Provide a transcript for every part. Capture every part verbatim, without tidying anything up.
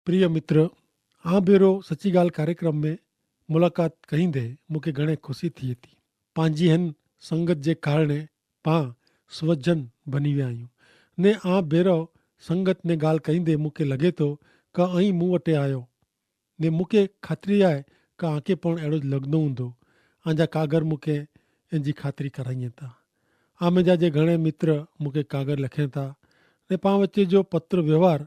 પ્રિય મિત્ર, આ ભેરો સચી ગાલ કાર્યક્રમ મેં મુલાકાત કહીં દે મુકે ઘણે ખુશી થી હતી. પાંજી હન સંગત જે કારણે પાં સ્વજન બની વ્યા આયું. ને આ ભેરો સંગત ને ગાલ કહીં દે મુકે લગે તો કે અહીં મું વટે આયો. ને મુકે ખાતરી આય કે આંકે પણ એડો જ લગ્ન ઊંધો. આંજા કાગર મુકે એનજી ખાતરી કરાઈ થા. આમે જા જે ઘણે મિત્ર મુકે કાગર લખે થા. ને પાં વચ્ચે જો પત્ર વ્યવહાર,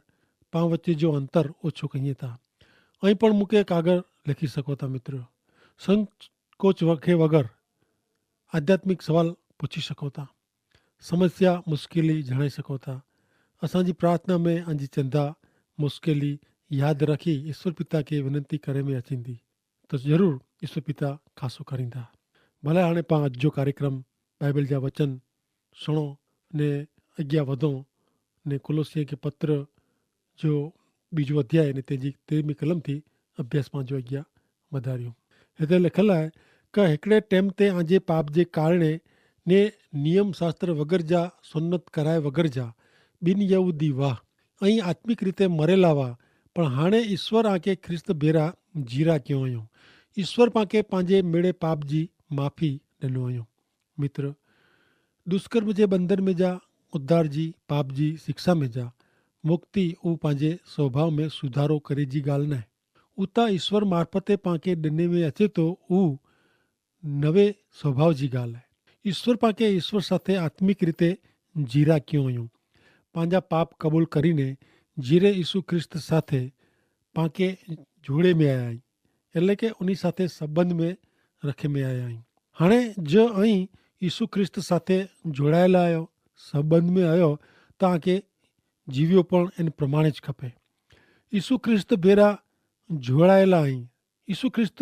પાં વચ્ચે જો અંતર ઓછો કહિયે થા. અહીં પણ મુકે કાગર લખી શકો થા મિત્ર. સંકોચ વખે વગર આધ્યાત્મિક સવાલ પૂછી શકો થા. સમસ્યા મુશ્કેલી જણાઈ શકો થા. અસાંજી પ્રાર્થના મેં અંજી ચંદા મુશ્કેલી યાદ રાખી ઈશ્વર પિતા કે વિનંતી કરે મેં અચીંદી, તો જરૂર ઈશ્વર પિતા ખાસો કરીંદા. ભલે હાણે પાં અજ જો કાર્યક્રમ બાઈબલ જા વચન સુણો ને અજ્ઞા વધો ને કોલોસિયા કે પત્ર જો બીજો અધ્યાય ને તેની તેરમી કલમ થી અભ્યાસ પાંજો અજ્ઞા વધાર્યો. હેતા લખેલા હૈ કે હેકડ઼ે ટેમ તે આજે પાપ જે કારણે ને નિયમશાસ્ત્ર વગર જા સુન્નત કરાય વગર જા બિનયહૂદી વાહ અહીં આત્મિક રીતે મરેલા વાહ. પણ હાણે ઈસ્વર આંકે ખ્રિસ્ત ભેરા જીરા ક્યો અયો. ઈસ્વર પાંકે પાંજે મેળે પાપ જી માફી ડેનો અયો. મિત્ર, દુષ્કર્મ જે બંધન મેં જા ઉદ્ધાર જી પાપ જી શિક્ષા મેં જા મુક્તિ ઉપાજે સ્વભાવ મેં સુધારો કરે જી ગાલ નાય. ઉતા ઈસ્વર મારફતે પાંકે ડેને મેં અચેતો ઉ નવે સ્વભાવ જી ગાલ હૈ. ઈસ્વર પાંકે ઈસ્વર સાથે આત્મિક રીતે જીરા ક્યો અયો. પાંજા પાપ કબૂલ કરીને જીરે ઈસુ ખ્રિસ્ત સાથે પાંકે જોડે મેં આયા હૈં. એટલે કે ઉની સાથે સંબંધ મેં રખે મેં આયા હૈં. હાણે જો અહીં ઈસુ ખ્રિસ્ત સાથે જોડાયેલા આયો સંબંધ મેં આયો, તો આંકે જીવ્યો પણ એન પ્રમાણે જ ખપે. ઈસુ ખ્રિસ્ત ભેરા જોડાયેલા અહીં ઈસુ ખ્રિસ્ત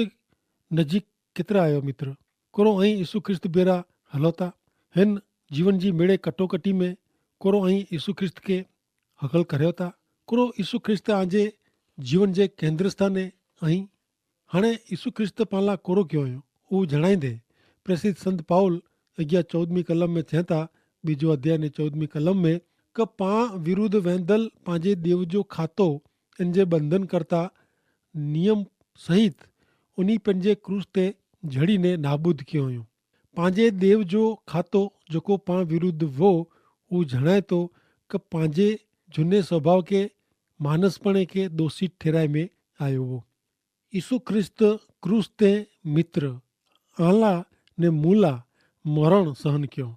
નજીક કેતરા આયો મિત્ર? કોરો અહીં ઈસુ ખ્રિસ્ત ભેરા હલોતા? હેન જીવન જી મેળે કટોકટી મેં કોરો અહીં ઈસુ ખ્રિસ્ત કે હકલ કર્યો તા? કોરો ઈસુ ખ્રિસ્ત આજે જીવન જે કેન્દ્રસ્થાને અહીં? હણે ઈસુ ખ્રિસ્ત પાલા કોરો ક્યો અયો? ઉજણાઈ દે. પ્રેસિત સંત પાઉલ અગિયા ચૌદમી કલમ મેં ચેંતા, બીજો અધ્યાય ને ચૌદમી કલમ મેં, કે પા વિરુદ્ધ વેંધલ પાંજે દેવ જો ખાતો એન જે બંધન કરતા નિયમ સહિત ઉની પન જે ક્રૂસ તે જડીને નાબૂદ ક્યો અયો. પાંજે દેવ જો ખાતો જોકો પા વિરુદ્ધ વો ઉજણાય તો કે પાંજે જુને સ્વભાવ કે માનસપણે કે દોષિત ઠેરાઈ મેં આયો વો. ઈસુ ખ્રિસ્ત ક્રૂસ તે મિત્ર આલા ને મૂલા મરણ સહન ક્યો.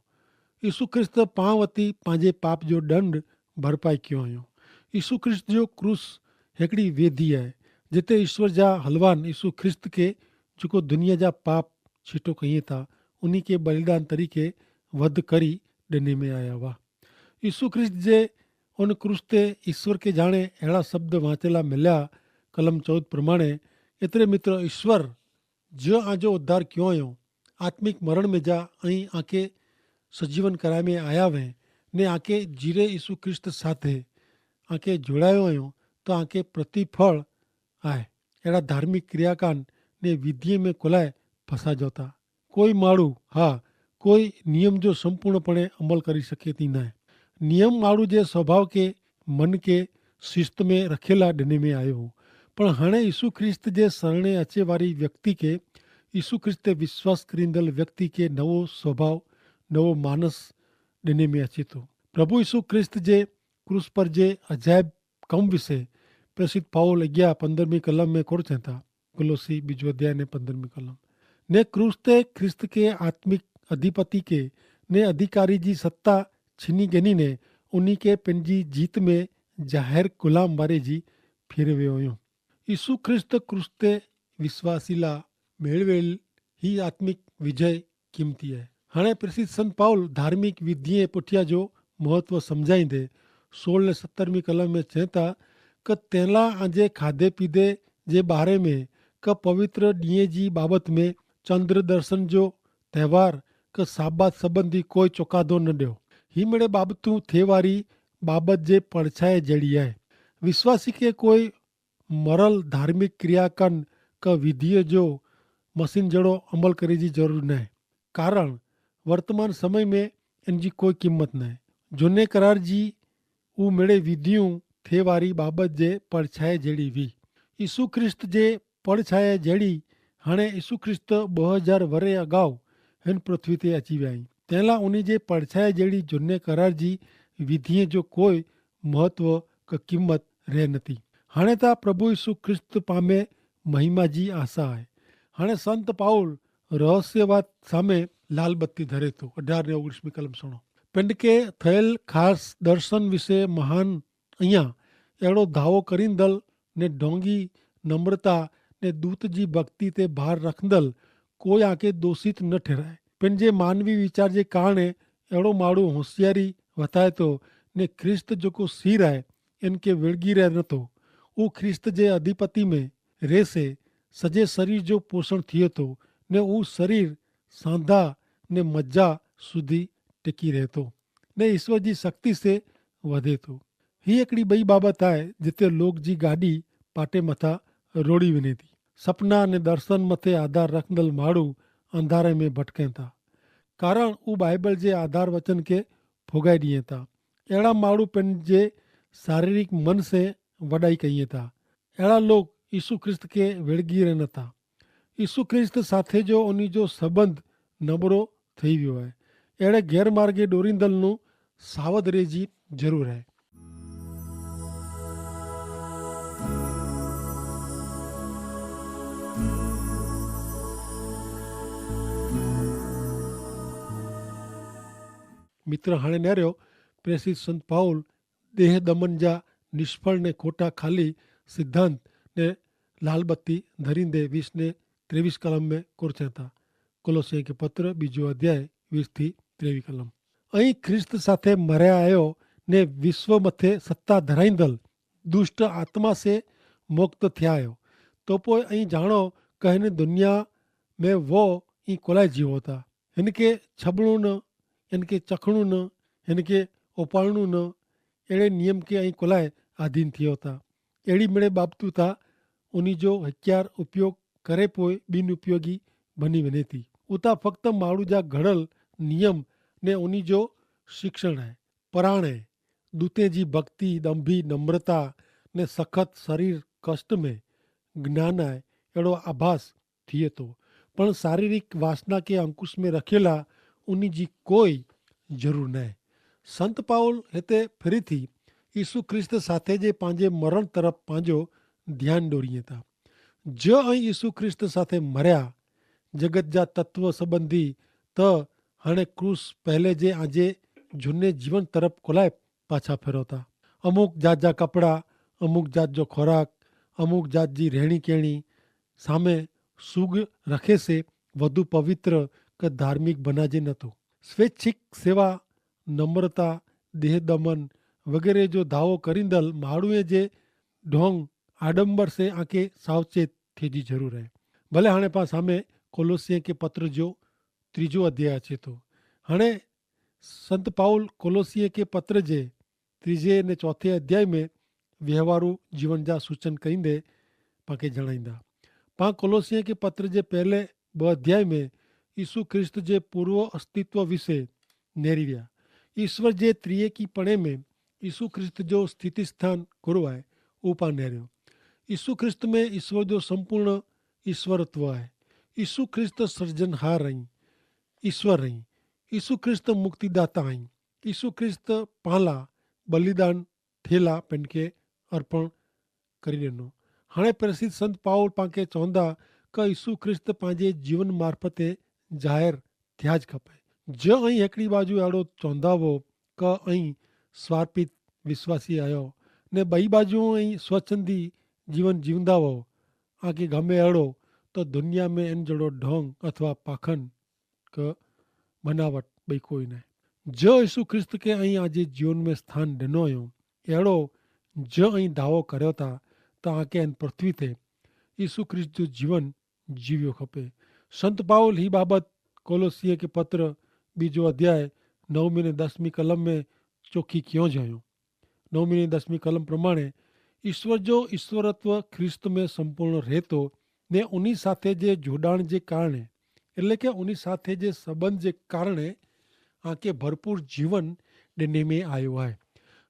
ઈસુ ખ્રિસ્ત પાં વતી પાંજે પાપ જો દંડ ભરપાઈ ક્યો અયો. ઈસુ ખ્રિસ્ત જો ક્રૂસ હેકડી વેધી આય, જેતે ઈસ્વર જા હલવાન ઈસુ ખ્રિસ્ત કે જોકો દુનિયા જા પાપ છીટો કહિયે થા ઉની કે બલિદાન તરીકે વધ કરી ડેને મેં આયા વા. ઈસુ ખ્રિસ્ત જે ઉન ક્રૂસ તે ઈસ્વર કે જાણે એડા શબ્દ વાંચેલા મલ્યા. કલમ ચૌદ પ્રમાણે, એતરે મિત્ર ઈસ્વર જો આજો ઉદ્ધાર ક્યો અયો, આત્મિક મરણ મેં જા અહીં આંકે સજીવન કરાય મેં આયા વે ને આંકે જીરે ઈસુ ખ્રિસ્ત સાથે આંકે જોડાયો અયો, તો આંકે પ્રતિફળ આય. એડા ધાર્મિક ક્રિયાકાન ને વિધિયે મેં કોલાએ ફસાજોતા. કોઈ માડૂ, હા, કોઈ નિયમ જો સંપૂર્ણપણે અમલ કરી શકેતી નાય. નિયમ માડૂ જે સ્વભાવ કે મન કે શિસ્ત મેં રખેલા ડેને મેં આયો હો. પણ હણે ઈસુ ખ્રિસ્ત જે સરણે અચેવારી વ્યક્તિ કે ઈસુ ખ્રિસ્ત તે વિશ્વાસ કરીંદલ વ્યક્તિ કે નવો સ્વભાવ, નવો માનસ ડેને મેં અચેતો. પ્રભુ ઈસુ ખ્રિસ્ત જે ક્રૂસ પર જે અજાયબ કમ વિશે પ્રેસિત પાઉલ અગિયા પંદ્રહમી કલમ મેં કોર ચેંતા. કોલોસી બીજો અધ્યાય ને પંદ્રહમી કલમ, ને ક્રૂસ તે ખ્રિસ્ત કે આત્મિક અધિપતિ કે ને અધિકારી જી સત્તા છીની ગની ને ઉની કે પેનજી જીત મેં જાહેર ગુલામ વારે જી ફેરવ્યો અયો. ઈસુ ખ્રિસ્ત ક્રૂસ તે વિશ્વાસીલા મેળવેલ હી આત્મિક વિજય કિંમતી હૈ. હણે પ્રેસિત સંત પાઉલ ધાર્મિક વિધિએ પુઠ્યા જો મહત્વ સમઝાઈ દે. સોળ ને સત્તરમી કલમ મેં ચેંતા કે તેલા આજે ખાધે પીધે જે બારે મેં કે પવિત્ર દિયે જી બાબત મેં ચંદ્રદર્શન જો તહેવાર કે સાબાત સંબંધી કોઈ ચોકાદો ન દ્યો. હી મેળે બાબતું થેવારી બાબત જે પડછાએ જેડી હૈ. વિશ્વાસી કે કોઈ મરલ ધાર્મિક ક્રિયાકન કે વિધિય જો મશીન જેડો અમલ કરે જી જરૂર નાય. કારણ વર્તમાન સમય મેં એનજી કોઈ કિંમત નાય. જોને કરાર જી ઉમેડે વિધિયું થે વારી બાબત જે પડછાયા જેડી વી. ઈસુ ખ્રિસ્ત જે પડછાયા જેડી હણે ઈસુ ખ્રિસ્ત બહ હજાર વરે અગાઉ હેન પૃથ્વી તે અચી વ્યા હી. તેલા ઉની જે પડછાયા જેડી જુને કરાર જી વિધિએ જો કોઈ મહત્વ કે કિંમત રહે નથી. હણે તા પ્રભુ ઈસુ ખ્રિસ્ત પામે મહિમા જી આશા હૈ. હણે સંત પાઉલ રહસ્યવાદ સામે લાલબત્તી ધરે તો અઢાર ને ઓગણીસમી કલમ સુણો. પિંડ કે થયેલ ખાસ દર્શન વિશે મહાન અહિયા એડો ધાવો કરીંદલ ને ઢોંગી નમ્રતા ને દૂત જી ભક્તિ તે ભાર રખંદલ કોઈ આકે દોષિત ન ઠેરાય. પણ જે માનવી વિચાર જે કારણે એડો માડૂ હોશિયારી વતાયતો ને ખ્રિસ્ત જોકો સીર આય એન કે વેળગી રહે નતો. ઉ ખ્રિસ્ત જે અધિપતિ મેં રેસે સજે શરીર જો પોષણ થિયે તો ને ઉ શરીર સાંધા ને મજ્જા સુધી ટેકી રહેતો ને ઈસ્વર જી શક્તિ સે વધે તો. હી એકડી બઈ બાબત આય, જેતે લોગ જી ગાડી પાટે મતા રોડી વિને તી. સપના ને દર્શન મતે આધાર રખંદલ માડૂ અંધારે મેં ભટકે તા. કારણ ઉ બાઈબલ જે આધાર વચન કે ફોગાઈ દિયે તા. એડા માડૂ પેન જે શારીરિક મન સે વડાઈ કહિયે તા. એડા લોગ ઈસુ ખ્રિસ્ત કે વેડગી રહે નતા. ઈસુ ખ્રિસ્ત સાથે જો ઉની જો સંબંધ નબરો થઈ વ્યો હૈ. એડે ગેરમાર્ગે ડોરીંદલ નું સાવધ રહે જી જરૂર હૈ. મિત્ર હણે નેર્યો પ્રેસિત સંત પાઉલ દેહ દમન જા નિષ્ફળ ને ખોટા ખાલી સિદ્ધાંત ને લાલબત્તી ધરીંદે વીસ ને ત્રેવીસ કલમ મેં કોરચેતા. કોલોસિયા કે પત્ર બીજો અધ્યાય વીસ થી ત્રેવીસ કલમ. અહીં ખ્રિસ્ત સાથે મર્યા આયો ને વિશ્વ મતે સત્તા ધરાઈંદલ દુષ્ટ આત્મા સે મુક્ત થયા આયો. તો પોય અહીં જાણો કહેને દુનિયા મેં વો ઈ કોલાય જીવો તા. હેનકે છબણું ન, હેનકે ચખણું ન, હેનકે ઓપાણું ન. એડે નિયમ કે અહીં કોલાએ આધીન થિયો તા. એડી મેડે બાબતુ તા ઉની જો હત્યાર ઉપયોગ કરે પોય બિનઉપયોગી ભની વેને તી. ઉતા ફક્ત માડૂ જા ઘડલ નિયમ ને ઉની જો શિક્ષણ હૈ. પરાણે દૂતે જી ભક્તિ દંભી નમ્રતા ને સખત શરીર કષ્ટ મેં જ્ઞાન હૈ એડો આભાસ થિયે તો. પણ શારીરિક વાસના કે અંકુશ મેં રખેલા ઉની જી કોઈ જરૂર નાય. સંત પાઉલ હેતે ફેરી થી ઈસુ ખ્રિસ્ત સાથે જે પાંજે મરણ તરફ પાંજો ધ્યાન દોરિયે તા. જો અહીં ઈસુ ખ્રિસ્ત સાથે મર્યા જગત જા તત્વ સંબંધી, તો હણે ક્રૂસ પહેલે જે આજે જુને જીવન તરફ કોલાય પાછા ફેરોતા. અમુક જાત જા કપડા, અમુક જાત જો ખોરાક, અમુક જાત જી રહેણી કહેણી સામે સુગ રખે સે વધુ પવિત્ર કે ધાર્મિક બનાજે નતો. સ્વૈચ્છિક સેવા, નમ્રતા, દેહ દમન વગેરે જો ધાવો કરીંદલ માડૂએ જે ઢોંગ આડંબર સે આંકે સાવચેત થે જી જરૂર હૈ. ભલે હણે પા સામે કોલોસિયા કે પત્ર જો ત્રીજો અધ્યાય છે તો હણે સંત પાઉલ કોલોસિયા કે પત્ર જે ત્રીજે ને ચોથે અધ્યાય મેં વ્યવહારુ જીવન જા સૂચન કઈંદે પાંકે જણાઈંદા. પાં કોલોસિયા કે પત્ર જે પહેલે બહ અધ્યાય મેં ઈસુ ખ્રિસ્ત જે પૂર્વ અસ્તિત્વ વિશે નેરી વ્યા. ઈસ્વર જે ત્રિયેકી પણે મેં ઈસુ ખ્રિસ્ત જો સ્થિતિસ્થાન કુરવાય ઉપાનેર્યો. ઈસુ ખ્રિસ્ત મેં ઈસ્વર જો સંપૂર્ણ ઈસ્વરત્વ આય. ઈસુ ખ્રિસ્ત સર્જનહાર અહીં, ઈસ્વર અહીં. ઈસુ ખ્રિસ્ત મુક્તિદાતા અહીં. ઈસુ ખ્રિસ્ત પાલા બલિદાન થેલા પેનકે અર્પણ કરી દેનો. હણે પ્રેસિત સંત પાઉલ પાંકે ચોંદા કે ઈસુ ખ્રિસ્ત પાંજે જીવન મારફતે જાહેર થ્યાજ ખપે. જો અહીં હેકડી બાજુ એડો ચોંદા વો કે અહીં સ્વાર્પિત વિશ્વાસી આયો, ને બઈ બાજુ અહીં સ્વચ્છંદી જીવન જીવંદા વો, આંકે ગમે એડો તો દુનિયા મેં એન જેડો ઢોંગ અથવા પાખન કે બનાવટ બઈ કોઈ નાય. જો ઈસુ ખ્રિસ્ત કે અહીં આજે જીવન મેં સ્થાન દેનો અયો એડો જો અહીં ધાવો કર્યો તા, તો આંકે એન પૃથ્વી તે ઈસુ ખ્રિસ્ત જો જીવન જીવ્યો ખપે. સંત પાઉલ હી બાબત કોલોસિયા કે પત્ર બીજો અધ્યાય નવમી ને દસમી કલમ મેં ચોખી ક્યો જયો. નવમી ને દસમી કલમ પ્રમાણે ઈસ્વર જો ઈસ્વરત્વ ખ્રિસ્ત મેં સંપૂર્ણ રહેતો, ને ઉની સાથે જે જોડાણ જે કારણે, એટલે કે ઉની સાથે જે સંબંધ જે કારણે આંકે ભરપૂર જીવન દેને મેં આયો હૈ.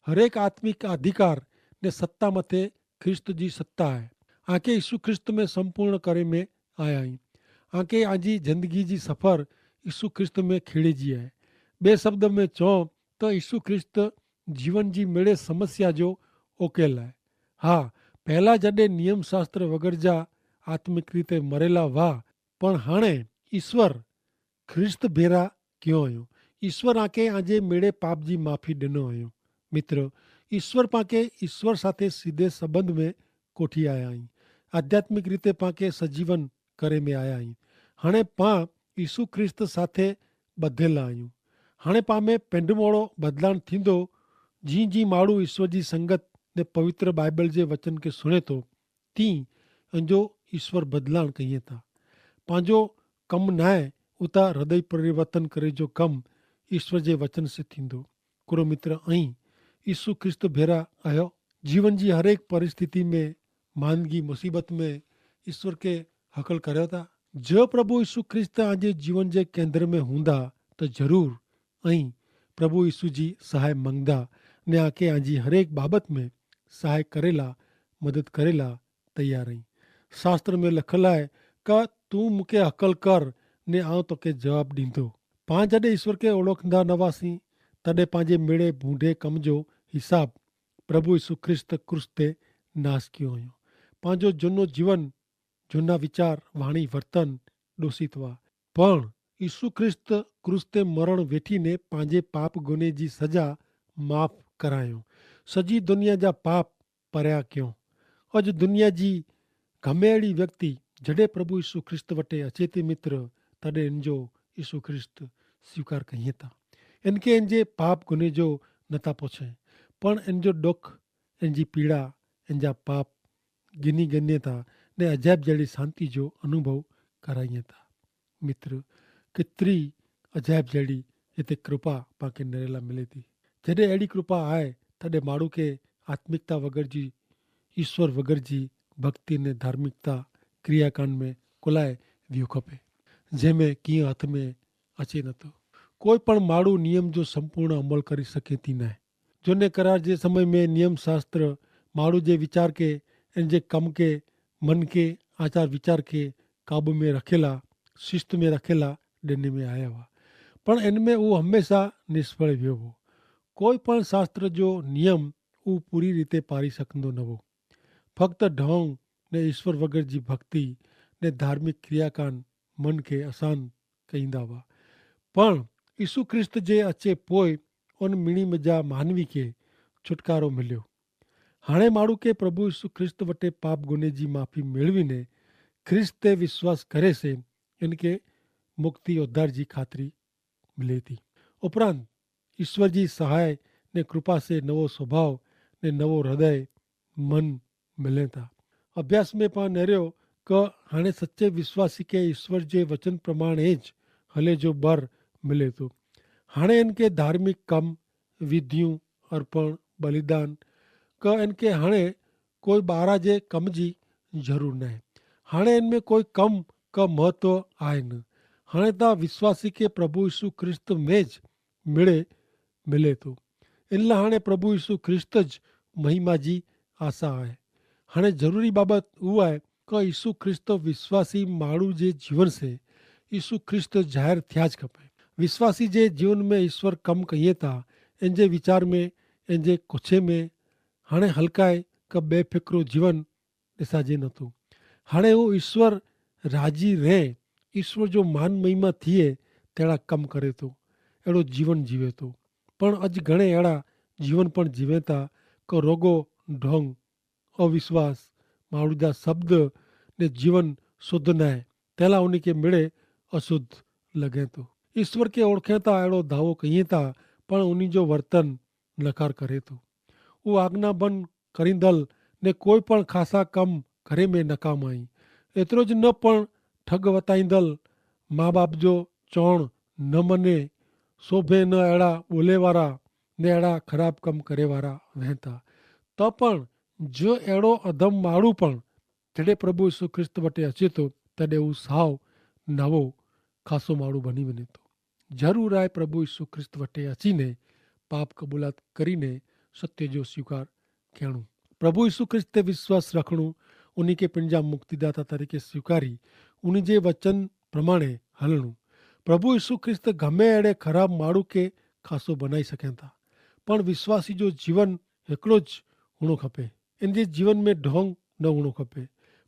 હરેક આત્મિક અધિકાર ને સત્તા મતે ખ્રિસ્ત જી સત્તા હૈ. આંકે ઈસુ ખ્રિસ્ત મેં સંપૂર્ણ કરે મેં આયા હી. આંકે આજી જિંદગી જી સફર ઈસુ ખ્રિસ્ત મેં ખેડ઼ે જી હૈ. બે શબ્દ મેં ચો તો ઈસુ ખ્રિસ્ત જીવન જી મેળે સમસ્યા જો ઓકેલ હૈ. હા, પહેલા જડે નિયમશાસ્ત્ર વગર જા આત્મિક રીતે મરેલા વાહ, પણ હાણે ઈસ્વર ખ્રિસ્ત ભેરા ક્યો અયો. ઈસ્વર આંકે આજે મેળે પાપ જી માફી ડેનો અયો. મિત્ર, ઈસ્વર પાંકે ઈસ્વર સાથે સીધે સંબંધ મેં કોઠી આયા હી. આધ્યાત્મિક રીતે પાંકે સજીવન કરે મેં આયા હી. હણે પાં ઈસુ ખ્રિસ્ત સાથે બધેલા અયું. હણે પાં મેં પેંડમોડો બદલાણ થીંદો. જી જી માડૂ ઈસ્વર જી સંગત ને પવિત્ર બાઈબલ જે વચન કે સુણે તો તી અંજો ઈસ્વર બદલાણ કહિયે તા. પાંજો કમ નાય ઉતા હૃદય પરિવર્તન કરે જો કમ ઈસ્વર જે વચન સે થીંદો. કુરો મિત્ર, અહીં ઈસુ ખ્રિસ્ત ભેરા અયો. જીવન જી હરેક પરિસ્થિતિ મેં, માનગી મુસીબત મેં ઈસ્વર કે હકલ કર્યો તા. જો પ્રભુ ઈસુ ખ્રિસ્ત આજે જીવન જે કેન્દ્ર મેં હુંદા તો જરૂર અહીં પ્રભુ ઈસુ જી સહાય મંગદા ને આકે આજી હરેક બાબત મેં સહાય કરેલા, મદદ કરેલા તૈયાર હૈં. શાસ્ત્ર મેં લખલ હૈ કે તું મુકે હકલ કર ને આવ તોકે જવાબ દીધો. પાંજે ઈસ્વર કે ઓળખંદા નવાસી તદે પાંજે મેળે ભૂંડે કમજો હિસાબ પ્રભુ ઈસુ ખ્રિસ્ત ક્રૂસ તે નાસ કિયો હૈં. પાંજો જુનો જીવન, જુના વિચાર, વાણી વર્તન દોષિત વા. પણ ઈસુ ખ્રિસ્ત ક્રૂસ તે મરણ વેઠી ને પાંજે પાપ ગુને જી સજા માફ કરાયો. સજી દુનિયા જા પાપ પર્યા ક્યો. અજ દુનિયા જી ગમે એડી વ્યક્તિ જડે પ્રભુ ઈસુ ખ્રિસ્ત વટે અચેતી મિત્ર, તદે એનજો ઈસુ ખ્રિસ્ત સ્વીકાર કહિયે તા. એનકે એનજે પાપ ગુને જો નતા પોછે, પણ એનજો દુખ, એનજી પીડા, એનજા પાપ ગિની ગિને તા ને અજાયબ જેડી શાંતિ જો અનુભવ કરાઈ થા. મિત્ર, કિતરી અજાયબ જેડી હિતે કૃપા પાંકે નરેલા મિલે થી. જડે એડી કૃપા આય તદે માડૂ કે આત્મિકતા વગર જી, ઈસ્વર વગર જી ભક્તિ ને ધાર્મિકતા ક્રિયાકાંડ મેં કોલાએ વ્યો ખપે, જેહ મેં કિયા હાથ મેં અચે નતો. કોઈ પણ માડૂ નિયમ જો સંપૂર્ણ અમલ કરી સકે થી નાય. જોને કરાર જે સમય મેં નિયમશાસ્ત્ર માડૂ જે વિચાર કે એન જે કમ કે મન કે આચાર વિચાર કે કાબૂ મેં રખેલા, શિસ્ત મેં રખેલા દેને મેં આયા હુઆ. પણ એન મેં ઉહ હમેંશા નિષ્ફળ વ્યો વો. કોઈ પણ શાસ્ત્ર જો નિયમ ઉહ પૂરી રીતે પારી સકંદો નવો. ફક્ત ઢોંગ ને ઈસ્વર વગર જી ભક્તિ ને ધાર્મિક ક્રિયાકાન મન કે અસાન કહીંદા વા. પણ ઈસુ ખ્રિસ્ત જે અચ્છે પોય ઉન મિણી મેં જા માનવી કે છુટકારો મિલ્યો. હાણે માણૂ કે પ્રભુ ઈસુ ખ્રિસ્ત વટે પાપ ગુને જી માફી મેળવી ને ખ્રિસ્ત તે વિશ્વાસ કરે સે, એન કે મુક્તિ ઉદ્ધાર જી ખાતરી મિલે થી. ઉપરાંત ઈસ્વર જી સહાય ને કૃપા સે નવો સ્વભાવ ને નવો હૃદય મન મિલે થા. અભ્યાસ મેં પાં નર્યો કે હાણે સચ્ચે વિશ્વાસી કે ઈસ્વર જે વચન પ્રમાણે જ હલે જો બર મિલે થો. હાણે એન કે ધાર્મિક કમ, વિધિયું, અર્પણ, બલિદાન કે એન કે હાણે કોઈ બારા જે કમ જી જરૂર નાય. હાણે એન મેં કોઈ કમ કા મહત્વ આય ન. હાણે તા વિશ્વાસી કે પ્રભુ ઈસુ ખ્રિસ્ત મેં જ મેળે મિલે થો. એનલા હાણે પ્રભુ ઈસુ ખ્રિસ્ત જ મહિમા જી આશા આય. હાણે જરૂરી બાબત ઉઆય કે ઈસુ ખ્રિસ્ત વિશ્વાસી માણૂ જે જીવન સે ઈસુ ખ્રિસ્ત જાહેર થ્યા જ ખપે. વિશ્વાસી જે જીવન મેં ઈસ્વર કમ કહિયે તા એન જે વિચાર મેં, એન જે કોછે મેં હાણે હલકાએ કે બે ફિકરો જીવન દેસાજે નતો. હાણે ઉહ ઈસ્વર રાજી રહે, ઈસ્વર જો માન મહિમા થિયે તેડા કમ કરે તો, એડો જીવન જીવે તો. પણ અજ ઘણે એડા જીવન પણ જીવે તા કે રોગો ઢોંગ, અવિશ્વાસ, માણૂ જા શબ્દ ને જીવન શુદ્ધ નાય, તેલા ઉની કે મેળે અશુદ્ધ લગે તો. ઈસ્વર કે ઓળખે તા એડો ધાવો કહિયે તા પણ ઉની જો વર્તન નકાર કરે તો. ઉહ આજ્ઞાબન કરીંદલ ને કોઈ પણ ખાસા કમ કરે મેં નકામ આઈ. એતરો જ ન પણ ઠગ વતાઈંદલ, મા બાપ જો ચોણ ન મને, સોભે ન એડા બોલે વારા ને એડા ખરાબ કમ કરે વારા વહેંતા. તો પણ જો એડો અધમ માણૂ પણ જડે પ્રભુ ઈસુ ખ્રિસ્ત વટે અચેતો તેડે ઉહ સાવ નવો ખાસો માણૂ બની વને તો. જરૂર આય પ્રભુ ઈસુ ખ્રિસ્ત વટે અચીને પાપ કબૂલાત કરીને સત્ય જો સ્વીકાર કહેણું. પ્રભુ ઈસુ ખ્રિસ્ત તે વિશ્વાસ રખણું, ઉની કે પન જા મુક્તિદાતા તરીકે સ્વીકારી ઉની જે વચન પ્રમાણે હલણું. પ્રભુ ઈસુ ખ્રિસ્ત ગમે એડે ખરાબ માડૂ કે ખાસો બનાઈ સકેતા, પણ વિશ્વાસી જો જીવન હેકડો જ હુણો ખપે. એન જે જીવન મેં ઢોંગ ન હુણો ખપે.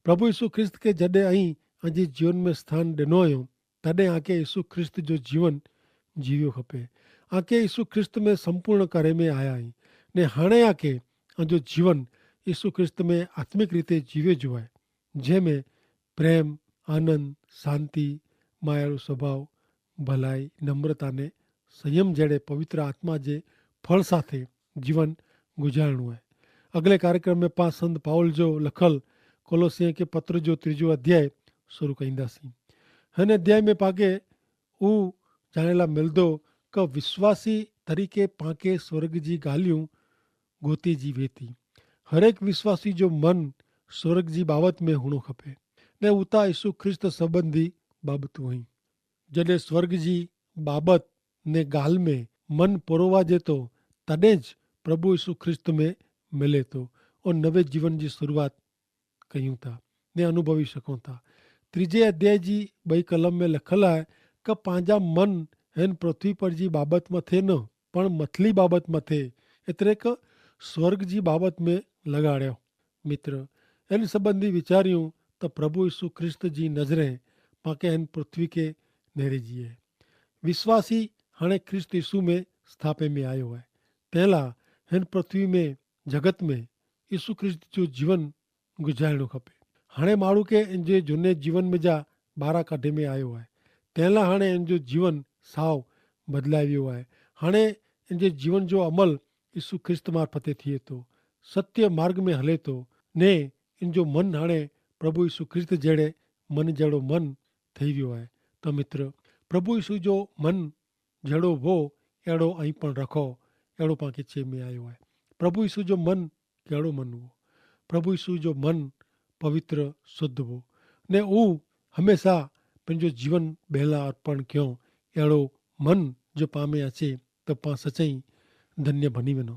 પ્રભુ ઈસુ ખ્રિસ્ત કે જડે અહીં અજી જીવન મેં સ્થાન ડેનો અયો, તદે આકે ઈસુ ખ્રિસ્ત જો જીવન જીવ્યો ખપે. આકે ઈસુ ખ્રિસ્ત મેં સંપૂર્ણ કરે મેં આયા હી. ને હાણે આકે આજો જીવન ઈસુ ખ્રિસ્ત મેં આત્મિક રીતે જીવે જુવાય, જેહ મેં પ્રેમ, આનંદ, શાંતિ, માયાળુ સ્વભાવ, ભલાઈ, નમ્રતાને સંયમ જેડે પવિત્ર આત્મા જે ફળ સાથે જીવન ગુજારણું હૈ. અગલે કાર્યક્રમ મેં પાં સંત પાઉલ જો લખલ કોલોસિયા કે પત્ર જો ત્રીજો અધ્યાય શરૂ કઈંદા સી. હન અધ્યાય મેં પાકે ઉં જાણેલા મિલદો કે વિશ્વાસી તરીકે પાંકે સ્વર્ગ જી ગાલિયું ગોતી જી વેતી. હરેક વિશ્વાસી જો મન સ્વર્ગ જી બાબત મેં હુણો ખપે, ને ઉતા ઈસુ ખ્રિસ્ત સંબંધી બાબત હુઈ. જડે સ્વર્ગ જી બાબત ને ગાલ મેં મન પરોવા જેતો, તદે જ પ્રભુ ઈસુ ખ્રિસ્ત મેં મિલે તો ઓ નવે જીવન જી શરૂઆત કહ્યું થા ને અનુભવી શકો થા. ત્રીજે અધ્યાય જી બઈ કલમ મેં લખલ હૈ કે પાંજા મન હેન પૃથ્વી પર જી બાબત મતે ન, પણ મતલી બાબત મતે, એતરે કે સ્વર્ગ જી બાબત મેં લગાડ્યો. મિત્ર, એન સંબંધી વિચાર્યું તો પ્રભુ ઈસુ ખ્રિસ્ત જી નજરે પાંકે હેન પૃથ્વી કે નેરી જીએ. વિશ્વાસી હણે ખ્રિસ્ત ઈસુ મેં સ્થાપે મેં આયો હૈ, તેલા હેન પૃથ્વી મેં જગત મેં ઈસુ ખ્રિસ્ત જો જીવન ગુજારણો ખપે. હણે માણૂ કે એન જે જુને જીવન મેં જા બારા કાઢે મેં આયો હૈ, તેલા હણે એન જો જીવન સાવ બદલાવ્યો હૈ. હણે એન જે જીવન જો અમલ ઈસુ ખ્રિસ્ત મારફતે થિયે તો, સત્ય માર્ગ મેં હલે તો, ને એન જો મન હણે પ્રભુ ઈસુ ખ્રિસ્ત જેડે મન જેડો મન થઈ વ્યો હૈ. તો મિત્ર, પ્રભુ ઈસુ જો મન જેડો વો એડો અહીં પણ રખો, એડો પાંકે ચે મેં આયો હૈ. પ્રભુ ઈસુ જો મન કેડો મન વો? પ્રભુ ઈસુ જો મન પવિત્ર, શુદ્ધ વો, ને ઉં હમેંસા પન જો જીવન બહેલા અર્પણ ક્યો એડો મન જો પામે અચે, તો પાં સચાઈ ધન્ય ભની વેનો.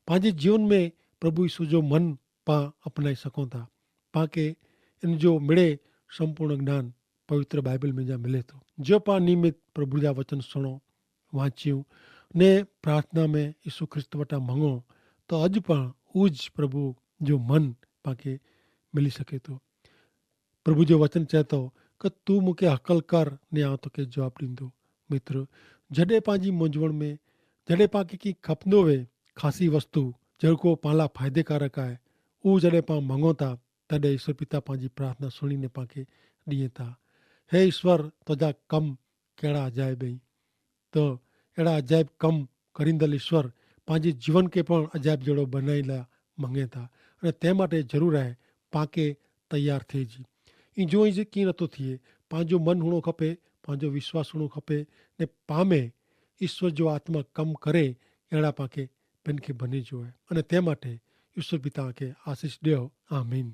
પાંજે જીવન મેં પ્રભુ ઈસુ જો મન પાં અપનાઈ સકો થા. પાંકે એન જો મેડે સંપૂર્ણ જ્ઞાન પવિત્ર બાઈબલ મેં જા મિલે તો. જો પાં નિયમિત પ્રભુ જા વચન સુણો, વાંચ્યું ને પ્રાર્થના મેં ઈસુ ખ્રિસ્ત વટા મંગો, તો અજ પાં ઉજ પ્રભુ જો મન પાંકે મિલી સકે તો. પ્રભુ જો વચન ચેતો કે તું મુકે હકલ કર ને આવ તો કે જવાબ દીંદો. મિત્ર, જડે પાંજી મુંજવણ મેં જડે પાંકે કી ખપનો વે ખાસી વસ્તુ જેડકો પાંલા ફાયદેકારક આય, ઉ જડે પાં મંગો થા, તદે ઈસુ પિતા પાંજી પ્રાર્થના સુણીને પાંકે દિયે થા. હે ઈસુ, તોજા કમ કેડા અજાયબ હૈં. તો એડા અજાયબ કમ કરીંદલ ઈસુ પાંજી જીવન કે પણ અજાયબ જેડો બનાઈલા મંગે થા. અને તે માટે જરૂર આય પાંકે તૈયાર થે જી. ઈ જો ઈ જે કી નતો થિયે, પાંજો મન હુણો ખપે, પાંજો વિશ્વાસ હુણો ખપે, ને પામે ઈસુ જો આત્મા કમ કરે એડા પાંકે પેનકે ભની જો હૈ. અને તે માટે ઈસુ પિતા કે આશીસ દેવ. આમીન.